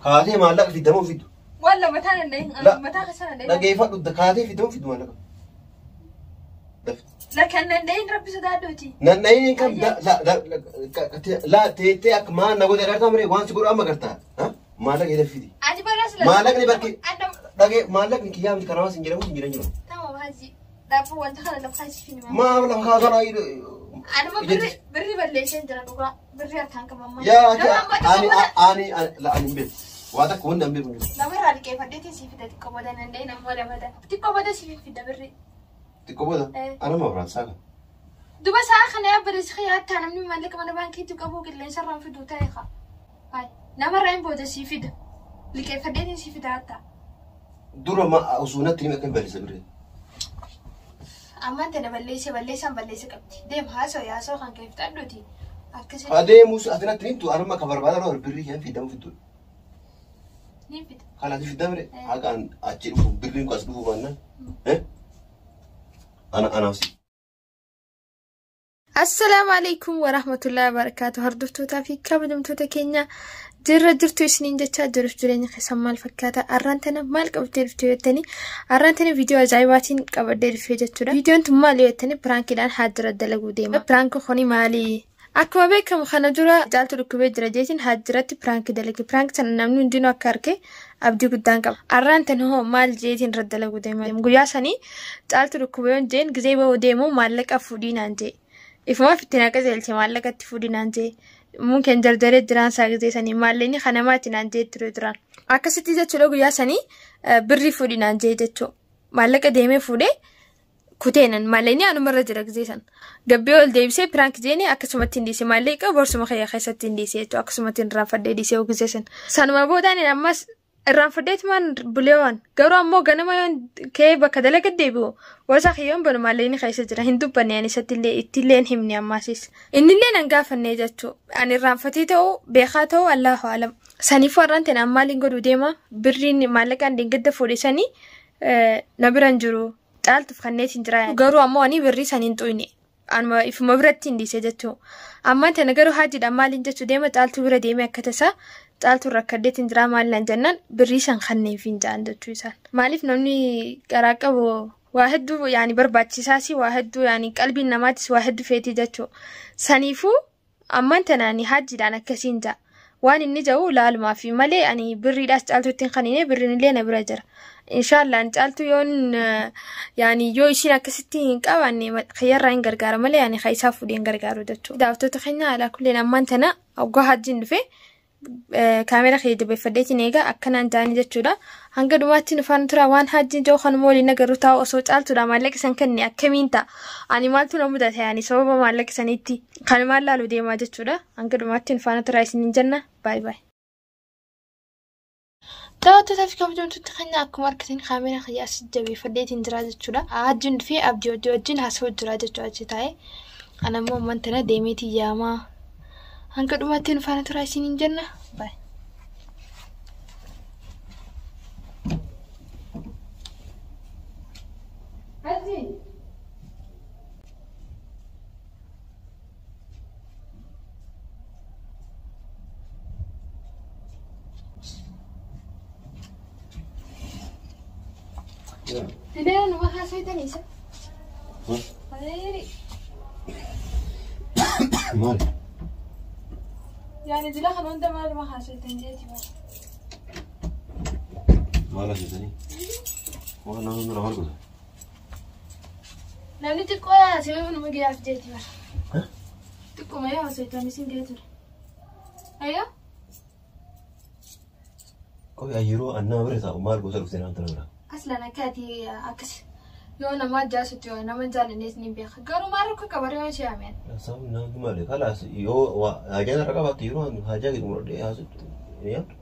Kaatee maallaqa fiddamoo fiddu. Walla mataa danda'in. La. Mataa keessa danda'in. Dhageeffadhu kaatee fiddamoo fiddu maallaqa. Dafti. Lakkan danda'in rabbi sodaadhuuti. Nanna'iin kan la teettee akka maal na godhe agartaa miree waan si godhu amma agartaa. Maallaqa jedhe fidi. Ani bara sila. Maallaqni bakki dhagee maallaqni kiyyaa miti kanaas hin jedhamu hin jedhan jiru. Tama hajji. Daabboo wanta kana lafa kaasii fi Maaf lafa kaasanaa Anuma birri birri balleessee jira dhugaa. Birri harkaan qabamma. Yaa ani ani la ani hin beeku. Waa takka wanni an beeku hin jiru. Namarraa liqeeffadheetii sii fida xiqqoo booda danda'in ammoo lamata. Xiqqoo booda sii fida birri. Xiqqoo booda anuma biraan saaqa. Duba sa'a kana yaabbate si yaattaa namni maallaqa mana baankiitti qabu qilleensa irraan fiduu ta'e haa. Namarraa hin booda sii fida. Liqeeffadheetiin sii fida hattaa. Dura ma osoo natti hime akka hin balleessa birrii. Ammaan tana balleessee balleessaan balleessa qabdi. Deem haasoo yaasoo kan kee fixadhuuti. Akkasitti Adeemus ati natti himtu anuma akka barbaadan hor birrii kee fiddamu fiddu. ni fida. Kanaaf fiddamre haqaan achi dhufu birriin kun as dhufu baannaan. Ana anaaf si. Assalaamu alaikum warahmatullahi wabarakatuh. Hordoftootaa fi kabajamtoota keenya jirra jirtu isiniin jechaa jiruuf jireenya keessan maal fakkaata? Arraan tana maal qabattee dhufte jettanii arraan tana viidiyoo ajaa'ibaatiin qabadhee dhufe jechuudha. Viidiyoon tun maal yoo jettanii piraankiidhaan haajjira dalaguu deema. Piraanki kuni maali? Akkuma beekamu kana dura caaltu dhukkubee jira jeetiin haajjiratti piraankii dalage. Piraankii sana namni hundinuu akka arge abdii guddaan qaba. Arraan tana hoo maal jeetiin irra dalaguu deema? Guyyaa sanii caaltu dhukkubee yoon jeen gizee ba'uu deemu maallaqa fuudhii naan jee. Ifumaaf itti naqa jeelche maallaqa itti fuudhii naan jee. Mukkeen jarjaree jiraan isaa gizee sanii maallaqni kanamaa itti naan jee ture duraan. Akkasitti jechuudha guyyaa sanii birrii fuudhii naan jee jechuudha. Maallaqa deemee fuudhee kuteenan maallaqni anumarra jira gizee sana. Gabbee ol deebisee piraank jeeni akkasumatti hin dhiise maallaqa borsuma kiyya keessatti hin dhiise jechuudha akkasumatti hin irraanfadhee dhiisee gizee sana. Sanuma boodaan ammas irraanfadheetumaan buleewwan garuu ammoo ganama yoon ka'ee bakka dalaga deebi'u borsaa kiyyoon banu maallaqni keessa jira hin dubbanne ani isatti illee ittillee hin himne ammaasis. Innillee nan gaafanne jechuudha ani irraanfatee ta'uu beekaa ta'uu allahu alam. Saniifuu har'aan ta'e an maaliin godhuu deema birriin maallaqaan deengedda fuudhe sanii na bira hin jiru. Caaltuuf kanneetiin jira. Garuu ammoo ani birrii sanii hin xuyne. Anuma ifuma biratti hin dhiise jechuudha. Ammaan tana garuu haajiidhaan maaliin jechuu deema caaltuu bira deemee akka tasaa caaltuun rakkaddeetiin jira maal naan jennaan birrii san kanneef hin ja'an jechuu isaan. Maaliif namni garaa qabu waa hedduu yaani barbaachisaas waa hedduu yaani qalbiin namaatis waa hedduu feetii jechuudha. Saniifuu ammaan tana ani haajiidhaan akkasiin ja'a. Waan inni ja'u laalumaa fi malee ani birriidhaas caaltuutti hin kanine birriin illee na bira jira. Inshaallah caaltu yoon yaani yoo ishiin akkasitti hin qabaanne kiyyarraa hin gargaara malee yaani isaa fuudhee hin gargaaru jechuudha. Daawwattoota keenya alaa kulleen ammaan tana waggaa hajjiin dhufe kaameera kiyya jabeeffadheetiin eegaa akkanaan ta'anii jechuudha. Hanga dhumaatti nu faana tura waan hajjiin jiru kanuma waliin agarru taa'u osoo caaltuudha maallaqa san kenne akkamiin ta'a. Ani maaltu na mudate yaani sababa maallaqa saniitti kan maal laalu deemaa jechuudha. Hanga dhumaatti nu faana tura isiniin jenna. Baay baay. Daawwattootaa fi kabajamtoota keenya akkuma argitan kaameera kiyya as jabeeffadheetiin jira jechuudha. Hajjiin dhufee abdii hojii wajjin haasawaa jira jechuudha achi taa'ee. Ana immoo ammaan tana deemeetiin yaamaa. Hanga dhumaatti nu faana tura isiniin jenna. Baay. Hajji. Dileera numa haasawitanii isa. Adeeri. Maali? Yaani dila kana hunda maaluma haasawitan jeeti bara. Maal haasawitanii? Waan nama bira maal godha? Namni xiqqoo haasawee numa gahaaf jeeti bara. Xiqquma yoo haasawitan isin gahee ture. Ayyoo. Qoy yeroo an nama bira taa'u maal gosa dhuftee nama bira? Aslan akka ati akkas yoo nama jaasutti yoo nama jaalannees ni beeka. Garuu maal rakkoo qaba yoo ishee ameen. Sabni nama malee kalaas yoo hajaa irra qabaatte yeroo hajaa gadi muradhee haasawtu ni yaaddu.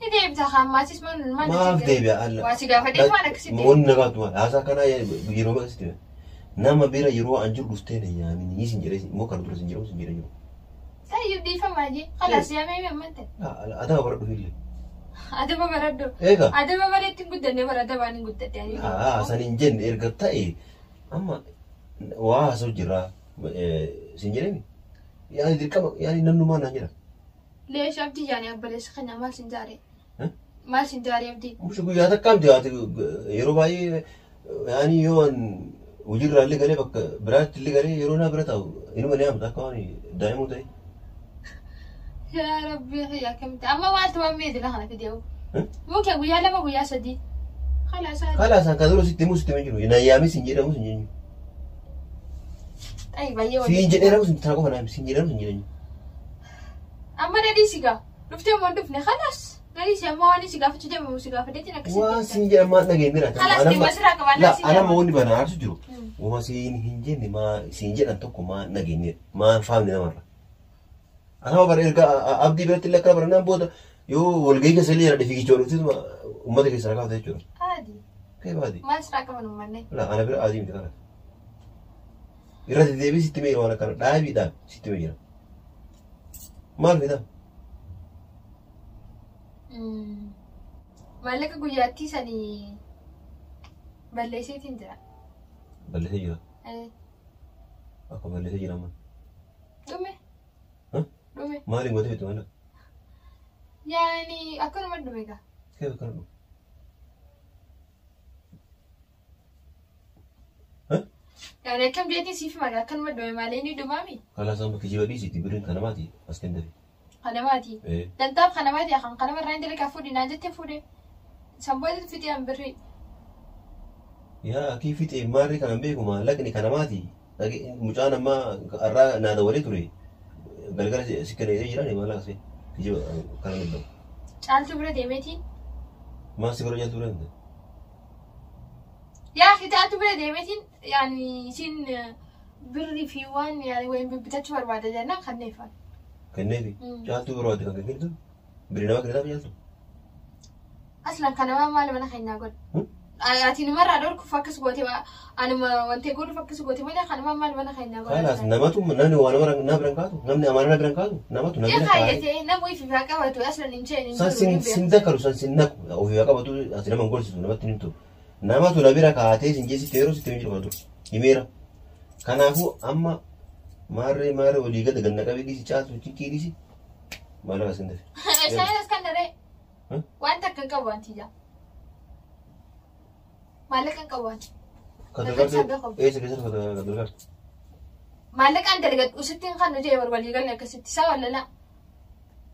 Ni deebita hammaasis maal maal Maaf deebi'a alla. Waa si gaafadhee maal akkasitti. Wanni na gaafatu maal haasaa kanaa yeroo akkasitti hime. Nama bira yeroo an jiru dhuftee na yaamini isin jedhee immoo kana dura isin jedhamu isin jedhee jiru. Tayyib dhiifamaa jee. Kalaas yaamee amman ta'e. Adaba baradhu illee. Adaba baradhu. Egaa. Adaba malee ittiin guddanne bara adabaan hin guddadhe. San hin jenne erga ta'e amma waa haasa'u jira sin jedhemi. Yaani dirqama yaani namnumaa naan jedha. Leesh abdii yaani obboleessa keenya maal sin jaare? Maal sin jaare abdii? Mushi guyyaa takkaam jiraate yeroo baay'ee yaani yoo an hojiirraa illee galee bakka biraatti illee galee yeroo naa bira taa'u inuma ni haamta akka waan daa'imuu ta'e. Yaa Rabbi yaa akkamitti amma maaltu waan meedila kana fideewu? Muke guyyaa 2 guyyaa 3. Khalaas. Khalaas kan dura sitti himu sitti himu jiru. Na yaamis hin jedhamu hin jenyu. Ay baay'ee waliin. Siin jedheeramu sin tana qofa naam siin jedhamu hin jenyu. Amma na dhiisi gaa. Dhuftee moo hin dhufne khalaas. Na dhiisi amma waan si gaafachuu deemamu si gaafadheetiin akkasitti. Waan siin jedhan maal dhageenyeera. Khalaas dhimma sirraa qabaannaa La siin anamma wanni bana aarsu jiru. Mm. Wama siin hin jenne maa siin jedhan tokko maa dhageenyeera. Maa faamni namarra. Anama bara erga abdii biratti illee akkana barannaan booda yoo walgahii keessa illee jira fiigicha dhufteetuma uummata keessa na kaafte jechuudha. Adii. Kee baadii. Maal sirraa qaban uummanne? La ana bira adii miti kana. Irra deddeebii sitti mee waan akkana dhaabii dhaabi sitti mee jira. Maal fida? Maallaqa guyyaattii sanii balleesseetiin jira. Balleessee jira. Akka balleessee jira amma. Dhume. Dhume. Maaliin gootee bitu maallaqa? Yaani akkanuma dhume gaa. Kee akkana dhume. Yaani akkam jeetiin siif magaa akkanuma dhume malee inni dhumaami? Kalaas amma kijiba dhiisiiti biriin kanamaati as kendafi. Kanamaati. Dantaaf kanamaati kan kanama irraa hin dalagaa fuudhi naan jettee fuudhe. Sanboota fixee an birrii. Yaa akii fixee maarree kanan beeku maallaqni kanamaati. Mucaan ammaa har'aa naa dabalee ture. Galgala si kenna jiraan maallaqa see kijiba kana danda'u. Caaltuu bira deemeetiin. Maal si godha caaltuu bira deemte? Yaa akii caaltuu bira deemeetiin yaani isiin birrii fi waan yaani wayin bibbitachuu barbaada jennaan kanneefan. Kenneefi caaltuu barbaadde kan kennitu birrii nama kennitaaf caaltu. Aslan kanamaa maal mana keenyaa godhe? Ati numarraa dhorkuuf akkas goote anuma wantee godhuuf akkas goote malee kanamaa maal mana keenyaa godhe? Kalaas namatu namni waa nama na biran kaatu namni amaana na biran kaatu namatu na Yaa bira kaa'ee. kaayyatee nama ififaa qabatu aslan hin jeen hin San jiru sin hin sin beeku. dakaru san sin naqu ofii qabatu ati nama hin gorsitu namatti hin himtu. Namatu na bira kaatee sin geessite yeroo sitti hin jiru kana ture himeera. Kanaafuu amma maarree maarree walii gada ganna qabee dhiisi caaltu ciqqii dhiisi maallaqa sin dafe. Isaan as kan daree waan takka hin qabu wanti ijaa. Maallaqa hin qabu wanti. Kan Dalgalcha dalgarte beeku. eessa keessatti kan dalgarte? Maallaqaan dalgadhu sitti hin kannu jee walii galle akkasitti isaa wallalaa.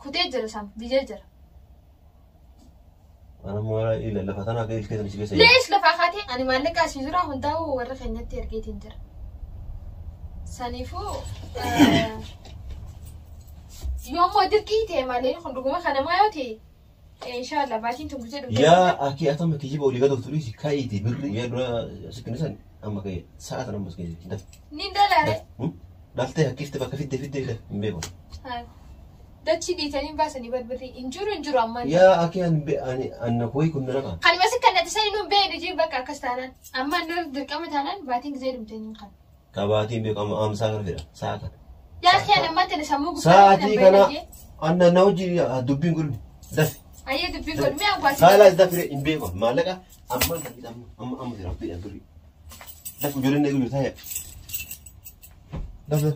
Kutee jira isaan biyyee jira. Ana maara ila lafa tanaa akka ilkee si keessa jira. Leesh lafaa kaatee ani maallaqa asii jira hundaa'u warra keenyatti ergeetiin jira. Saniifuu yoommoo dirqii ta'e malee kun dhuguma kanamaa yoo ta'e inshaallah baatiin tun guzee dhufte. Yaa akii atama kijiba olii gad of tuliisi ka'iiti birri guyyaa dura si kennisan amma ka'e sa'a tan ammas keessa dafe. Ni dalaare. Dhaltee hakkifte bakka fidde fidde fidde hin beeku. Dachii dhiitanii baasanii bar birrii hin jiru hin jiru ammaan. Yaa akii ani ani anna kooyi kun na naqa. Kan masi kan nati sani nuun beeknu jiru bakka akkas taanaan amma inni dirqama taanaan baatiin gizee dhumte hin kan. Kabaatiin beeku amma amma sa'a kana fedha sa'a kana. Yaa kee amma tana sammuu gubbaa Sa'aatii kana anna na hojii dubbiin godhuni dafe. Ayyee dubbii godhu mi'a baasii. Saalaas dafe hin beeku maallaqa amma amma amma amma jira fedha birrii. Dafe ijoolleen eegu jirta yaa. Dafe.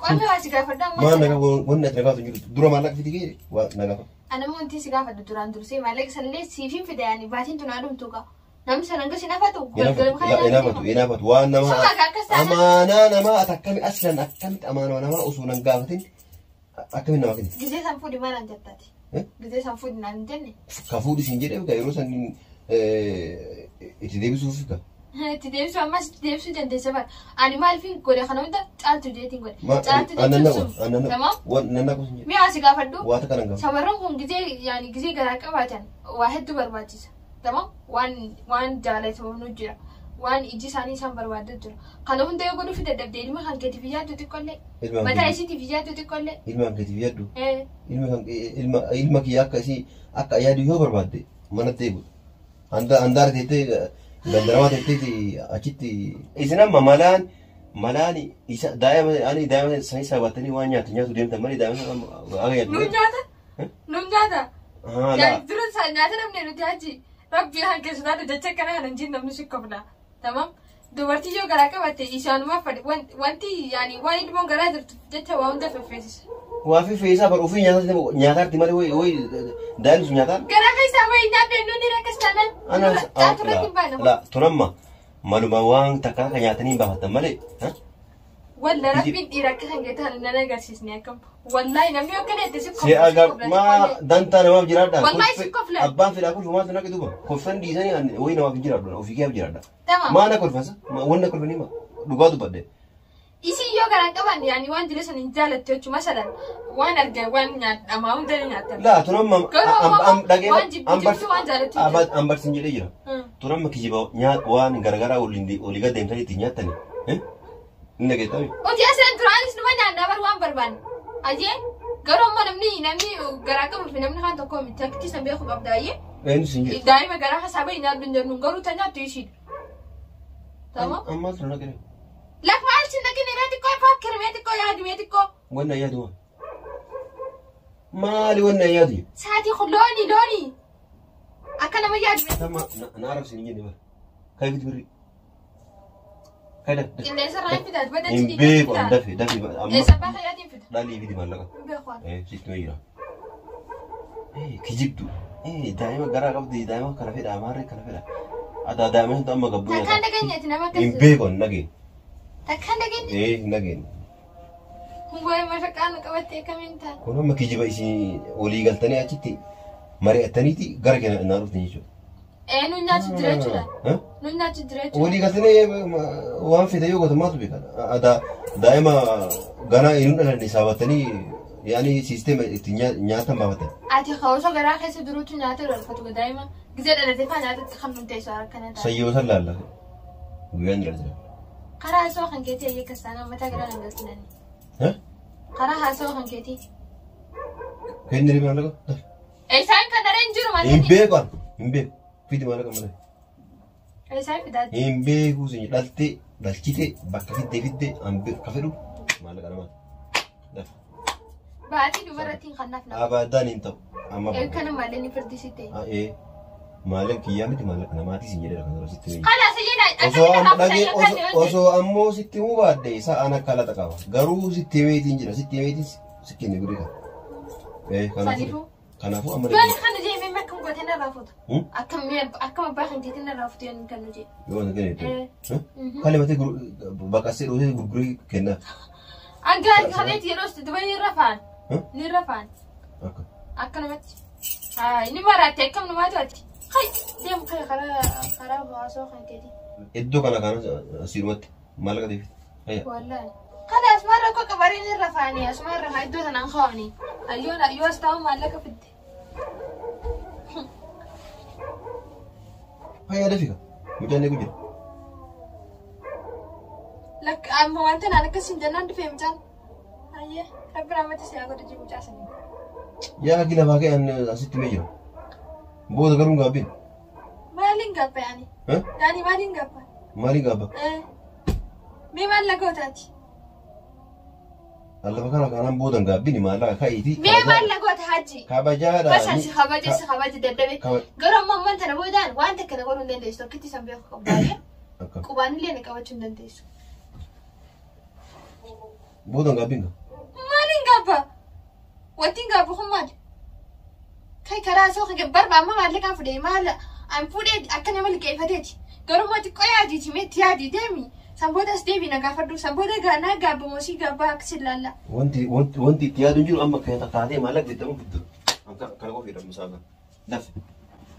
Qormi waa si gaafadhu amma. Maal nagaa wanni ati nagaatu jiru dura maallaqa fidi kee waa nagafa. Anammoo wanti si gaafadhu duraan dursee maallaqa sanillee siifin fida yaani baatiin tun adumtu gaa. Namni sana hanga si nafatu galgala kana Inaafatu inaafatu waan nama Suma akkas taanaan. amaanaa namaa ati akkami aslan akkamitti amaanaa namaa osoo nan gaafatin akkamitti nama kenni. Gizee san fuudhi maal an jettaati? Gizee san fuudhi naan hin jenne. Ka fuudhi siin jedhee egaa yeroo san itti deebisuuf ka. Itti deebisuu ammas itti deebisuu dandeessa bara. Ani maaliifin godhe kana hunda caaltu jeetiin godhe. Caaltu Annan jechuun naqu sun. annan naqu Tamam? waan nan naqu siin jedhe. Mi'a si gaafadhu. Waa takka nan gaafa. Shamarran kun gizee yaani gizee garaa qabaatan waa hedduu barbaachisa. Tamam? Waan waan jaalatamu jira. Waan iji isaanii isaan barbaadu jira. Kana hunda yoo godhuuf dadhabde ilma kan keetiif yaaddu xiqqollee. Ilma Mataa isiitiif yaaddu xiqqollee. ilma keetiif yaaddu. Ilma kan ilma ilma kiyya akka isii akka yaadu yoo barbaadde manatti eegu. Handaara teettee gandaramaa teettee achitti. Isin amma malaan malaan isa daa'ima ani daa'ima sanii sabattanii waan nyaatu nyaatu deemtan malee daa'ima akka nyaatu. Nuun nyaata? Nuun nyaata? Haa laa. Yaani dura isaa nyaata namni nuti haji. Rabbi kan keessaa jecha kana kana hin namni si kofla. Tamam? Dubartii yoo garaa qabatte isaanumaa fadhi wanti yaani waan ilmoon garaa jirtu jecha waa hunda feffeesisa. Waa fi feesaa bar ofii nyaataatti malee wayi daa'imni sun nyaataan. Garaa keessaa wayi nyaadhu nuti rakkas taanaan. Ana Caaturratti hin baana. La tunamma maluma waan takka akka nyaatanii hin baafatan malee. Walla rabbiin dhiira akka kan geetan nan agarsiisne akkam. Wallaahi namni akka deette si Si agar maa dantaa namaaf jiraadha. Wallaahi si kofla. Abbaan fedhaa kolfu maaltu naqe duuba. Kolfan dhiisanii wayi namaaf hin jiraadhu ofii keef jiraadha. Tamam. Maa na kolfasa wanna kolfanii maa dhugaa dubbadde. Isin yoo garaan qaban yaani waan jira san hin jaalattu jechuudha. Masalan waan argan waan nyaadhamaa hunda ni nyaatan. Laa tunamma Garuu ammoo dhagee waan jibbisiisu waan jaalattu jira. ambarsin jedhee jira. Tunamma kijiba waan garagaraa olii gad deemtanii ittiin nyaattani. Inni dhageettami. Hojii asirra duraanis numa nyaannaa bar waan barbaanne. Ayyee garuu ammoo namni garaa qabuu fi namni kaan tokko miti akkitti san beekuu qabda ayyee. Eenyu sin jedhe. Daa'ima garaa hasaaba hin nyaaddu hin jennu garuu ta nyaattu ishiidha. Tamam. Ammaa tuna naqe. Lak maal sin dhaqin irraa xiqqoo fakkii mee xiqqoo yaadi mee xiqqoo. Wanna yaadu waan. Maali wanna yaadu? Saatii kun looni looni. Akka nama yaadu. Tama na arabsin hin jenne bara. Kai fiti birri. Kai dafe. Qilleensa irraa hin fidaat bada Hin beeku an dafe dafe amma Eessa baha yaatiin fida? dhalii fiti maallaqa. Hin beeku an. Sitti mee jira. Kijibdu. Daa'ima garaa qabdi daa'ima kana fedha amaarree kana fedha. Adaa daa'ima santu amma gabbuu Takkaan dhageenyeeti nama Hin akkas. beeku an dhageen. Takkaan dhageenye. Hin dhageen. Kun waa'ee mashaqaa nu qabattee akkamiin ta'a? Kun amma kijiba isin walii galtanii achitti mari'attaniiti gara keenya naa dhuftan jechuudha. Nu nyaachu jira jechuudha. Nu nyaachu jira jechuudha. Walii galtanii waan fedhe yoo gootan maaltu beekan? Adaa daa'ima ganaa hin dhalanne saabatanii yaani siisteema ittiin nyaatan baafatan. Ati osoo garaa keessa jiruutu nyaata galfatu daa'ima. Gizee dhalatee faa nyaata itti kan nu teessu akkana ta'a. Sayyoo san laalla. Guyyaan jira jira. Karaa haasawaa kan keetii ayyee kastaanaa mataa garaa nan galchinani. Karaa haasawaa kan keetii. Kenni maallaqa? Isaan kan dareen jiru Hin maallaqni. beeku an. Hin beeku. Fidi maallaqa malee. Isaan fidaa. Hin beeku sin dhaltee dhalchitee bakka fiddee fiddee an ka fedhu maallaqa namaati. Dafa. Baatii dubarrattiin kan naaf nama. Abadaan hin ta'u. Amma Kana malee ni firdisite. Maallaqa kiyyaa miti maallaqa namaati sin jedheera kan dura sitti himi. Kalaas iyyee Osoo akkamitti am dhagee kanaaf osoo ammoo sitti himuu baadde isa an akka alata qaba. Garuu sitti himeetiin jira sitti himeetiin si kenne guddi kana. Saniifuu. Kanaafuu amma Yoon kan jee mee akkam gootee narraa fuuta. Hmm? Akkam akkam abbaa kan jeetiin narraa fuutu yoon kan nu jee. Yoo wanta kenne Kalee matee baqasee dhoosee gurguree kennaa. Angaa kaleetti yeroo duba ni rafaan. Ni rafaan. Akka. Akkanumatti. Inni maraatti akkam namaatu ati. Hai deemu kai karaa karaa haasawaa kan keetii. Iddoo kana kana asiirumatti maallaqa deebite. Ayya. Wallaahi. Kana asuma rakkoo qabareen ni rafaanii asuma rafaa iddoo sanaan kaa'anii. Ayyoon yoo as taa'u maallaqa fidde. Ayya dafika. Mucaan eegu jira. Lakk amma wanta naan akkasiin jennaan dhufee mucaan. Ayyee rabbi rahmata si haa godhu jiru mucaa sanii. Yaa akki lafaa ka'e an asitti mee jira. Booda garuu hin gaabbin. Maaliin gaabba yaani? Yaani maaliin gaabba? Maaliin gaabba? Mee maallaqa gootaati? Lafa kana kanaan booda hin gaabbini maallaqa ka'iiti. Mee maallaqa goota hajji? Kabajaadha. Basaan si kabaje si kabaje dadhabe. Garuu ammoo ammaan tana boodaan waan takka na godhuu hin dandeessu. Tokkitti san beeku qabdu baay'ee. Akka. Qubaanillee na qabachuu hin dandeessu. Booda hin gaabbin gaa. Maaliin gaabba? Wanti hin gaabbu kun maali? Kai karaa soo kan barba amma maallaqaan fudhee maal an fuudhee akka nama liqeeffateeti. Garuu immoo xiqqoo yaadiiti meetti yaadii deemi. San booda as deebi na gaafadhu. San booda naa gaabba moosii gaabbaa akkasiin laalla. Wanti wanti wanti itti yaadu hin jiru amma kana kaatee maallaqa fiddamu fiddu. Kana qofa fiddamu isaa kana. Lafi.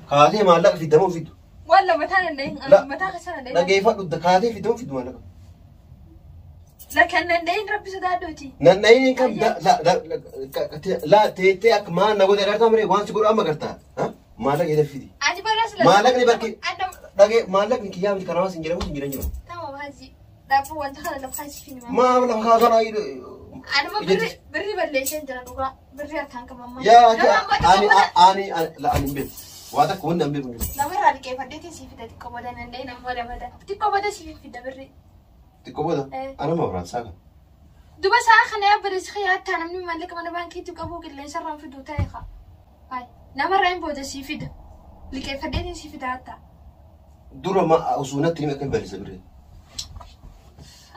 Kaatee maallaqa fiddamu fiddu. Walla mataa danda'in La. mataa keessa danda'in. Dhageeffadhu kaatee fiddamu fiddu maallaqa. La kan danda'in rabbi sodaadhuuti. Nanna'iin kan la teettee akka maal na godhe agartaa miree waan si godhu amma agartaa. Maallaqa jedhe fidi. Ati barraas la. Maallaqni bakki dhagee maallaqni kiyyaa miti kanaas hin jedhamu hin jedhan jiru. Tamam haji. Daabboo wanta kana lafa kaasii fi Maa lafa kaasanaa Anuma birri birri balleessee jira dhugaa. Birri harkaan qabamma. Yaa ani ani la ani hin beeku. Waa takka wanni an beeku hin jiru. Namarraa liqeeffadheetiin sii fida xiqqoo booda danda'in ammoo lamata. Xiqqoo booda sii fida birri. Xiqqoo booda anama Faransaa kana. Duba sa'a kana yaabbate si yaattaa namni maallaqa mana baankiitti qabu qilleensa irraan fiduu ta'e haa. Hayi namarraa hin booda sii fida. Liqeeffadheetiin sii fida hattaa. Dura ma osoo natti hime akka hin balleessa birri.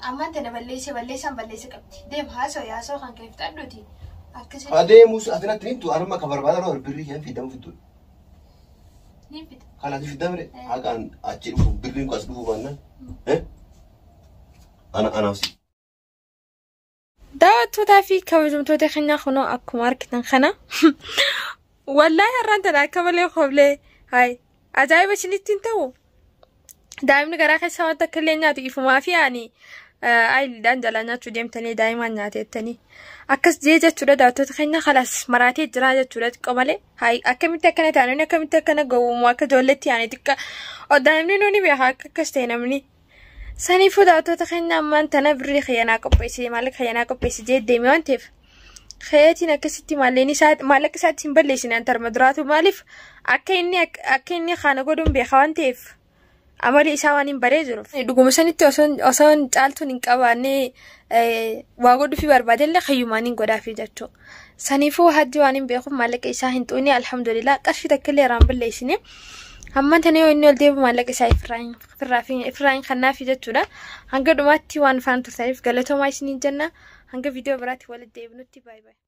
Ammaan tana balleesse balleessaan balleesse qabdi. Deem haasoo yaasoo kan kee fixadhuuti. Akkasitti Adeemus ati natti himtu arma ka barbaada loon birrii kee fidamu fiddu. ni fida. Kana ati fidamre haqaan achi dhufu birriin kun as dhufu baannaan. Ana anaaf si. Daawwattootaa fi kabajamtoota keenyaa kunoo akkuma argitan kana wallaahi har'aan tana akka malee koblee hayi ajaa'iba isinitti hin ta'u. Daa'imni garaa keessa wanta akka illee nyaatu ifumaa fi ani ayiliidhaan jalaa nyaachuu deemtanii daa'imaan nyaateettanii akkas jee jechuudha. Daawwattoota keenya kalas maraatee jira jechuudha xiqqoo malee. Hayi, akkamitti akkana ta'an, namni akkamitti akkana gowwumu akka ijoolleetti yaani xiqqa daa'imni nuuni beeka akka akkas ta'e namni. Saniifuu daawwattoota keenya ammaan tana birrii xiyyanaa qopheessee maallaqa xiyyanaa qopheessee jee deeme waan ta'eef xiyyatiin akkasitti maalleen isaa maallaqa isaatti hin balleessine an tarma duraatu maaliif akka inni kana godhuun beeka waan ta'eef amali isaa waan hin baree jiruuf. Dhuguma sanitti osoo caaltuun hin qabaanne waa godhuufii barbaadellee hayyumaan hin godhaafi jechuudha. Saniifuu hajji waan hin beekuuf maallaqa isaa hin xuune, alhamdulillah, qarshii takka illee irraa hin balleessine. Hamma tana yoo inni ol deebi'u maallaqa isaa ifirraa hin kannaafi jechuudha. Hanga dhumaatti waan faana turtaniif galatoomaa isiniin jenna. Hanga viidiyoo biraatti walitti deebinutti baay'ee baay'ee.